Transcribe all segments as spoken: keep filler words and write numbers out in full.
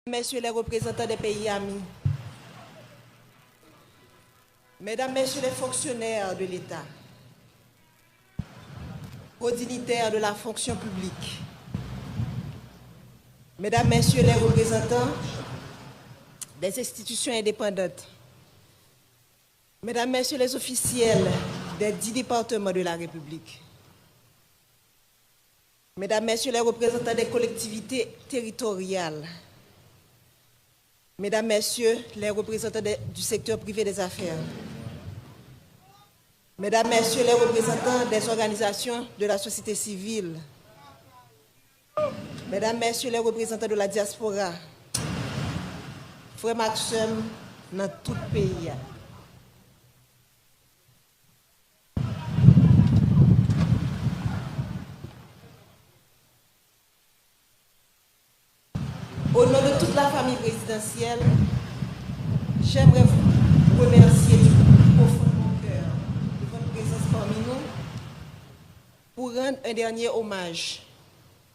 Messieurs les représentants des pays amis, Mesdames, Messieurs les fonctionnaires de l'État, hauts dignitaires de la fonction publique, Mesdames, Messieurs les représentants des institutions indépendantes, Mesdames, Messieurs les officiels des dix départements de la République, Mesdames, Messieurs les représentants des collectivités territoriales, Mesdames, Messieurs les représentants des- du secteur privé des affaires, Mesdames, Messieurs les représentants des organisations de la société civile, Mesdames, Messieurs les représentants de la diaspora, frè m ak sè m nan tout peyi a. Au nom de toute la famille présidentielle, j'aimerais vous remercier du plus profond de mon cœur de votre présence parmi nous pour rendre un dernier hommage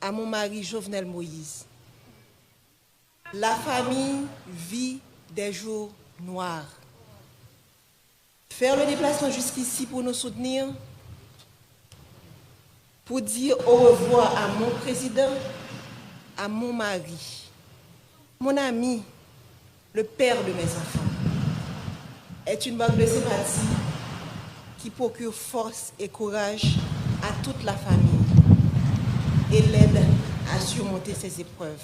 à mon mari Jovenel Moïse. La famille vit des jours noirs. Faire le déplacement jusqu'ici pour nous soutenir, pour dire au revoir à mon président, à mon mari, mon ami, le père de mes enfants, est une marque de sympathie qui procure force et courage à toute la famille et l'aide à surmonter ces épreuves.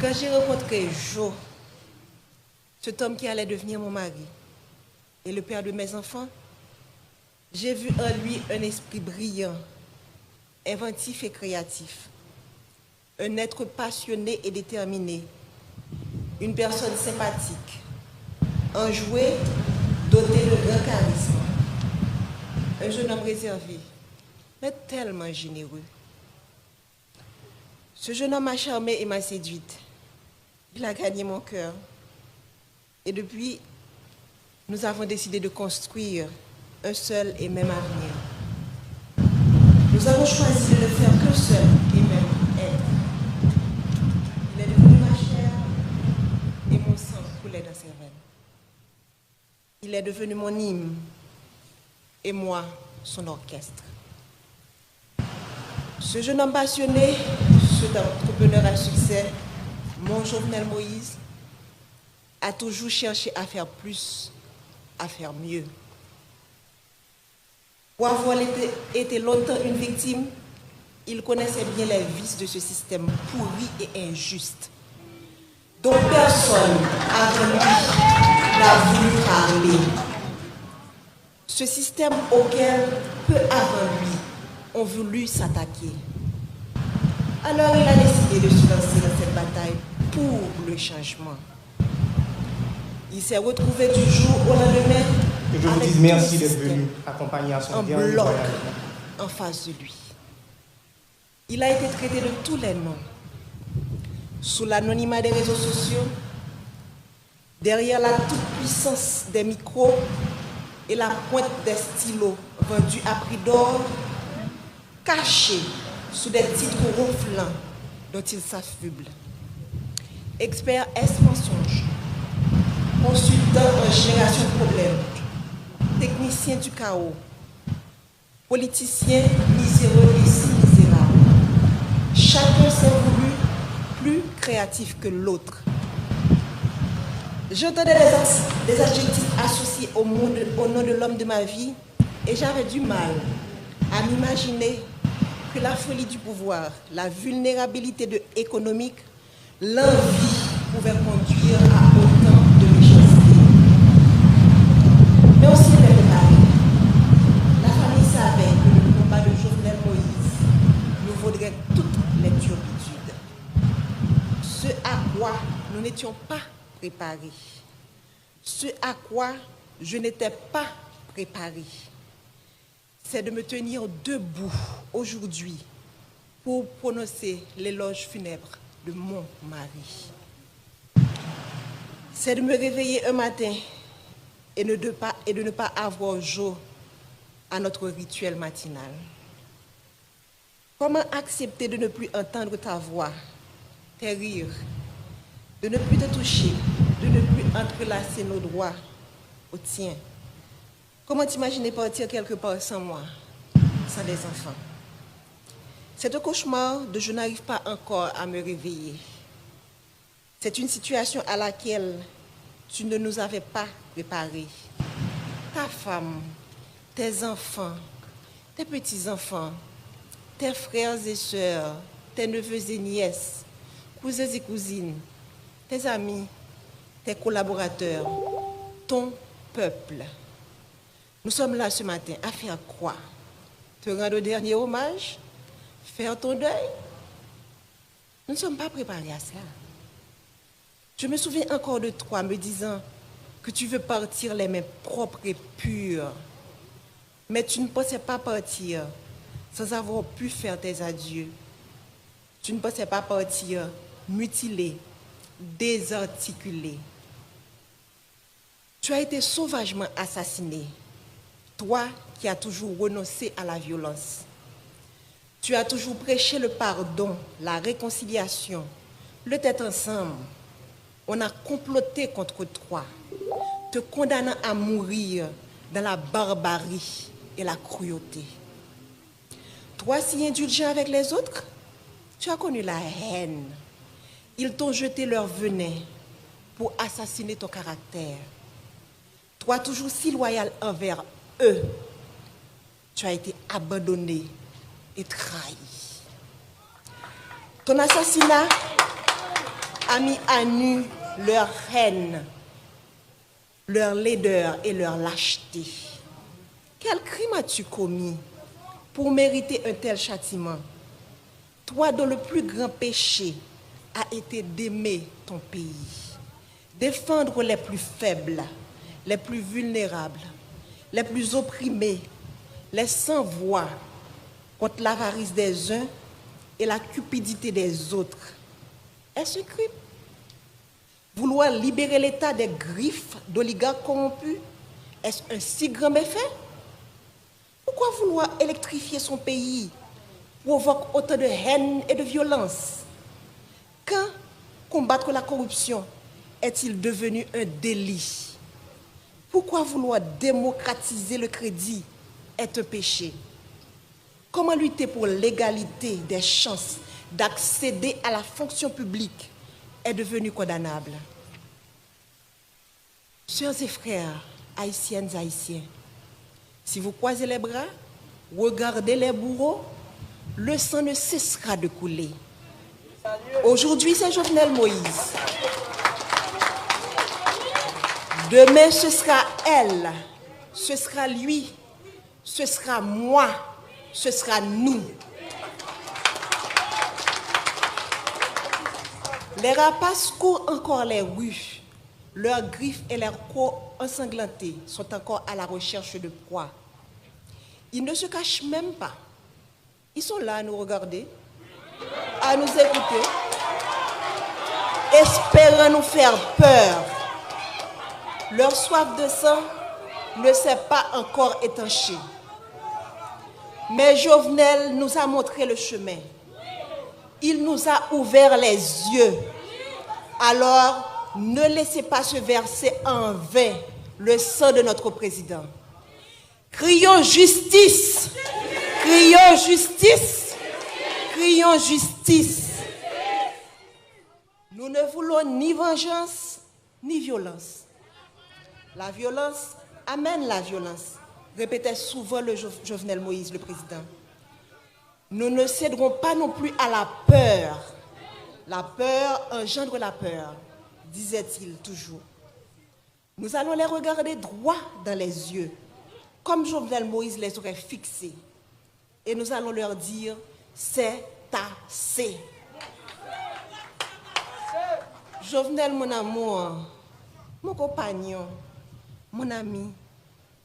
Quand j'ai rencontré Jo, cet homme qui allait devenir mon mari et le père de mes enfants, j'ai vu en lui un esprit brillant, inventif et créatif, un être passionné et déterminé, une personne sympathique, enjouée, dotée de grand charisme, un jeune homme réservé, mais tellement généreux. Ce jeune homme m'a charmée et m'a séduite. Il a gagné mon cœur. Et depuis, nous avons décidé de construire un seul et même avenir. Nous avons choisi de ne faire qu'un seul et même être. Il est devenu ma chair et mon sang coulait dans ses veines. Il est devenu mon hymne et moi son orchestre. Ce jeune homme passionné, cet entrepreneur à succès, mon Jovenel Moïse, a toujours cherché à faire plus, à faire mieux. Pour avoir été, été longtemps une victime, il connaissait bien les vices de ce système pourri et injuste, dont personne avant lui n'a voulu parler. Ce système auquel peu avant lui ont voulu s'attaquer. Alors il a décidé de se lancer dans cette bataille pour le changement. Il s'est retrouvé du jour au lendemain avec tout le système en bloc en face de lui. Il a été traité de tous les noms. Sous l'anonymat des réseaux sociaux, derrière la toute-puissance des micros et la pointe des stylos vendus à prix d'or, caché sous des titres ronflants dont il s'affuble. Expert S mensonge, consultant en génération de problèmes, technicien du chaos, politicien miséreux et si misérable. Chacun s'est voulu plus créatif que l'autre. J'entendais des, des adjectifs associés au, monde, au nom de l'homme de ma vie et j'avais du mal à m'imaginer que la folie du pouvoir, la vulnérabilité de, économique, l'envie pouvait conduire à autant de méchanceté. Mais on s'y était préparé. La famille savait que le combat de Jovenel Moïse nous vaudrait toutes les turpitudes. Ce à quoi nous n'étions pas préparés. Ce à quoi je n'étais pas préparé, c'est de me tenir debout aujourd'hui pour prononcer l'éloge funèbre de mon mari. C'est de me réveiller un matin et ne de pas, et de ne pas avoir Jo à notre rituel matinal. Comment accepter de ne plus entendre ta voix, tes rires, de ne plus te toucher, de ne plus entrelacer nos doigts au tien. Comment t'imaginer partir quelque part sans moi, sans des enfants? C'est un cauchemar dont je n'arrive pas encore à me réveiller. C'est une situation à laquelle tu ne nous avais pas préparés. Ta femme, tes enfants, tes petits-enfants, tes frères et sœurs, tes neveux et nièces, cousins et cousines, tes amis, tes collaborateurs, ton peuple. Nous sommes là ce matin à faire quoi? Te rendre un dernier hommage? Faire ton deuil? Nous ne sommes pas préparés à cela. Je me souviens encore de toi me disant que tu veux partir les mains propres et pures. Mais tu ne pensais pas partir sans avoir pu faire tes adieux. Tu ne pensais pas partir mutilé, désarticulé. Tu as été sauvagement assassiné, toi qui as toujours renoncé à la violence. Tu as toujours prêché le pardon, la réconciliation, le tête ensemble. On a comploté contre toi, te condamnant à mourir dans la barbarie et la cruauté. Toi si indulgent avec les autres, tu as connu la haine. Ils t'ont jeté leur venin pour assassiner ton caractère. Toi toujours si loyal envers eux, tu as été abandonné et trahi. Ton assassinat a mis à nu leur haine, leur laideur et leur lâcheté. Quel crime as-tu commis pour mériter un tel châtiment? Toi dont le plus grand péché a été d'aimer ton pays, défendre les plus faibles, les plus vulnérables, les plus opprimés, les sans voix, contre l'avarice des uns et la cupidité des autres. Est-ce un crime? Vouloir libérer l'État des griffes d'oligarques corrompus, est-ce un si grand méfait? Pourquoi vouloir électrifier son pays provoque autant de haine et de violence? Quand combattre la corruption est-il devenu un délit? Pourquoi vouloir démocratiser le crédit est un péché? Comment lutter pour l'égalité des chances d'accéder à la fonction publique est devenu condamnable? Sœurs et frères, Haïtiennes, Haïtiens, si vous croisez les bras, regardez les bourreaux, le sang ne cessera de couler. Aujourd'hui, c'est Jovenel Moïse. Demain, ce sera elle, ce sera lui, ce sera moi, ce sera nous. Les rapaces courent encore les rues. Leurs griffes et leurs crocs ensanglantés sont encore à la recherche de proies. Ils ne se cachent même pas. Ils sont là à nous regarder, à nous écouter, espérant nous faire peur. Leur soif de sang ne s'est pas encore étanchée. Mais Jovenel nous a montré le chemin. Il nous a ouvert les yeux. Alors, ne laissez pas se verser en vain le sang de notre président. Crions justice! Crions justice! Crions justice! Nous ne voulons ni vengeance, ni violence. La violence amène la violence, répétait souvent le Jo- Jovenel Moïse, le président. Nous ne céderons pas non plus à la peur. La peur engendre la peur, disait-il toujours. Nous allons les regarder droit dans les yeux, comme Jovenel Moïse les aurait fixés. Et nous allons leur dire, c'est assez. Jovenel, mon amour, mon compagnon, mon ami,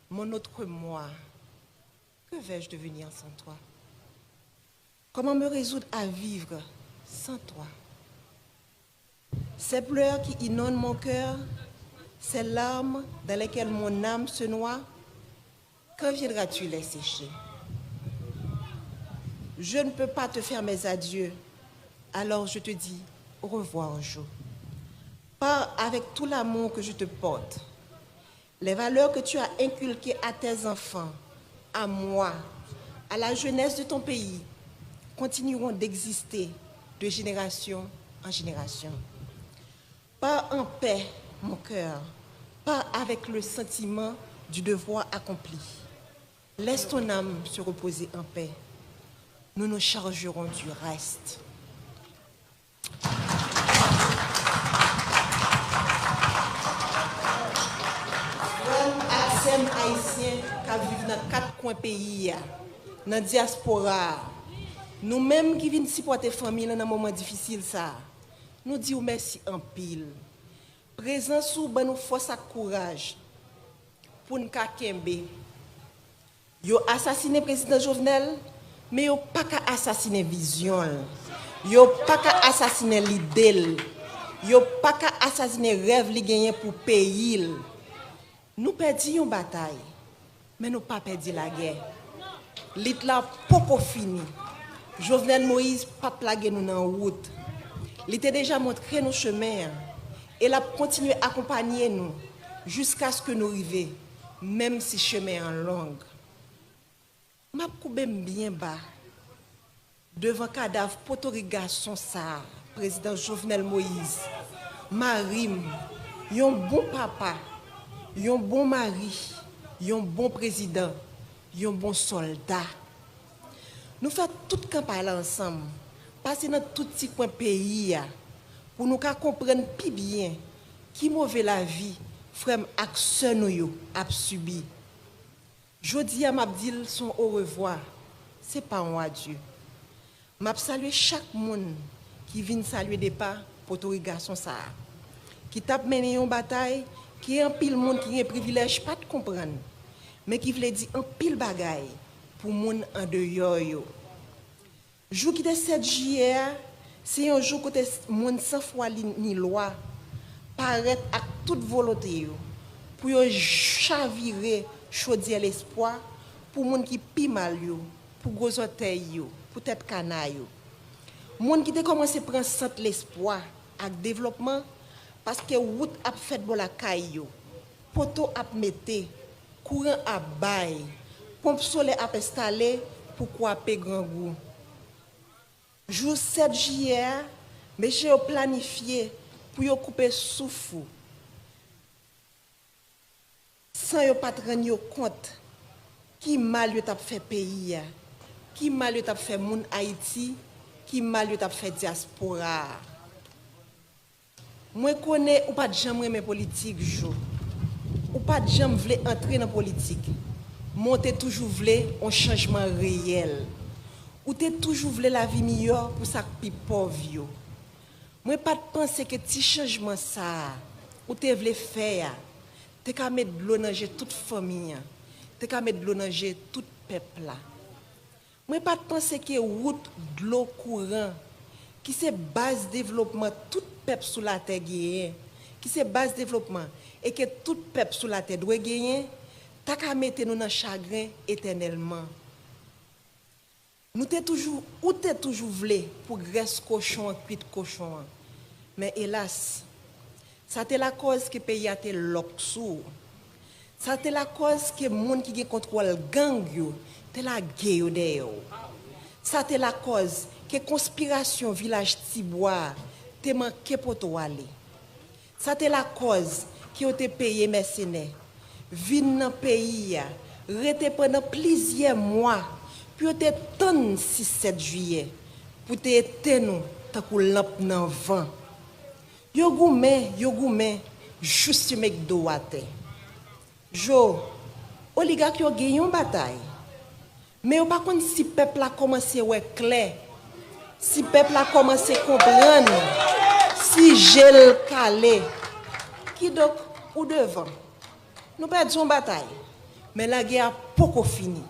mon autre moi, que vais-je devenir sans toi? Comment me résoudre à vivre sans toi? Ces pleurs qui inondent mon cœur, ces larmes dans lesquelles mon âme se noie, quand viendras-tu les sécher? Je ne peux pas te faire mes adieux, alors je te dis, Au revoir, Jo. Pars avec tout l'amour que je te porte. Les valeurs que tu as inculquées à tes enfants, à moi, à la jeunesse de ton pays, continueront d'exister de génération en génération. Pars en paix, mon cœur. Pars avec le sentiment du devoir accompli. Laisse ton âme se reposer en paix. Nous nous chargerons du reste. Frè m ak sè m ayisyen k ap viv nan kat kwen peyi a, nan dyaspora a, nou menm ki vin sipòte fanmi lan nan moman difisil sa a, nou di w mèsi anpil. Prezans ou ban nou fòs ak kouraj pou n ka kenbe. Yo asasinen Prezidan Jovenel, men yo pa ka asasinen vizyon l. Yo pa ka asasinen lide l. Yo pa ka asasinen rèv li genyen pou peyi l. Nou pèdi yon batay, men nou pa pèdi lagè. Lit la poko fini. Jovenel Moïse p ap lage nou nan wout. Li te deja montre nou chemen an, e l ap kontinye akonpanye nou jiskaske nou rive, menm si chemen an long. M ap koube m byen ba devan kadav potorik gason sa a, Prezidan Jovenel Moïse, mari m, yon bon papa, yon bon mari, yon bon prezidan, yon bon sòlda. Nou fè tout kanpay la ansanm, pase nan tout ti kwen peyi a, pou nou ka konprann pi byen ki move lavi frè m ak sè nou yo ap sibi. Jodi a, m ap di l s on orevwa, se pa yon adye. M ap salye chak moun ki vin salye depa potorik gason sa a, ki t ap mennen yon batay ke anpil moun ki gen privilèj pa t konprann, men ki vle di anpil bagay pou moun andeyò yo. Jou ki te sèt jiyè a, se yon jou kote s-, moun san fwa li ni lwa parèt ak tout volonte yo pou yo chavire chodyè lespwa pou moun ki pi mal yo, pou gwo zòtèy yo, pou tèt kana yo. Moun ki te kòmanse pran sant lespwa ak devlòpman, paske wout ap fèt bò lakay yo, poto ap mete, kouran ap bay, ponp solè ap enstale pou kwape grangou. Jou sèt jiyè a, mesye yo planifye pou yo koupe souf ou, san yo pa t rann yo kont ki mal yo t ap fè peyi a, ki mal yo t ap fè moun Ayiti, ki mal yo t ap fè dyaspora a. Mwen konnen ou pa t janm renmen politik, Jo. Ou pa t janm vle antre nan politik, men w te toujou vle yon chanjman reyèl. Ou te toujou vle lavi miyò pou sa k pi pòv yo. Mwen pa t panse ke ti chanjman sa a ou te vle fè a te ka met dlo nan je tout fanmi an, te ka met dlo nan je tout pèp la. Mwen pa t panse ke wout, dlo, kouran, ki se baz devlopman tout pèp sou latè genyen, ki se baz devlopman e ke tout pèp sou latè dwe genyen, ta ka mete nou nan chagren etènèlman. Nou te toujou, ou te toujou vle pou grès kochon an kwit kochon an. Men elas, sa te lakòz ke peyi a te lòk sou ou. Sa te lakòz ke moun ki gen kontwòl gang yo te lage yo dèyè w. Sa te lakòz ke konspirasyon Vilaj Tibwa a te manke pote w ale. Sa te lakòz ke yo te peye mèsenè vin nan peyi a, rete pandan plizyè mwa pou yo te tann sis sèt jiyè pou te etenn ou tankou lanp nan van. Yo goumen, yo goumen, jis yo met do atè. Jo, oligak yo gen yon batay, men yo pa konn si pèp la kòmanse wè klè, si pèp la kòmanse konprann, si je l kale. Kidonk, ou devan. Nou pèdi yon batay, men lagè a poko fini.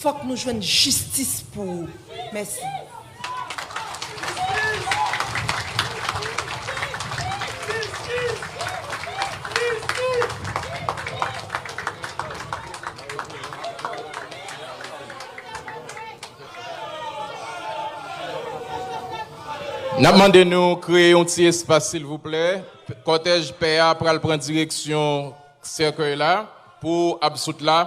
Fòk nou jwenn jistis pou ou. Mèsi. N ap mande nou kreye yon ti espas, silvouplè. Kòtèj pè a pral pran direksyon sèkèy la pou absout la.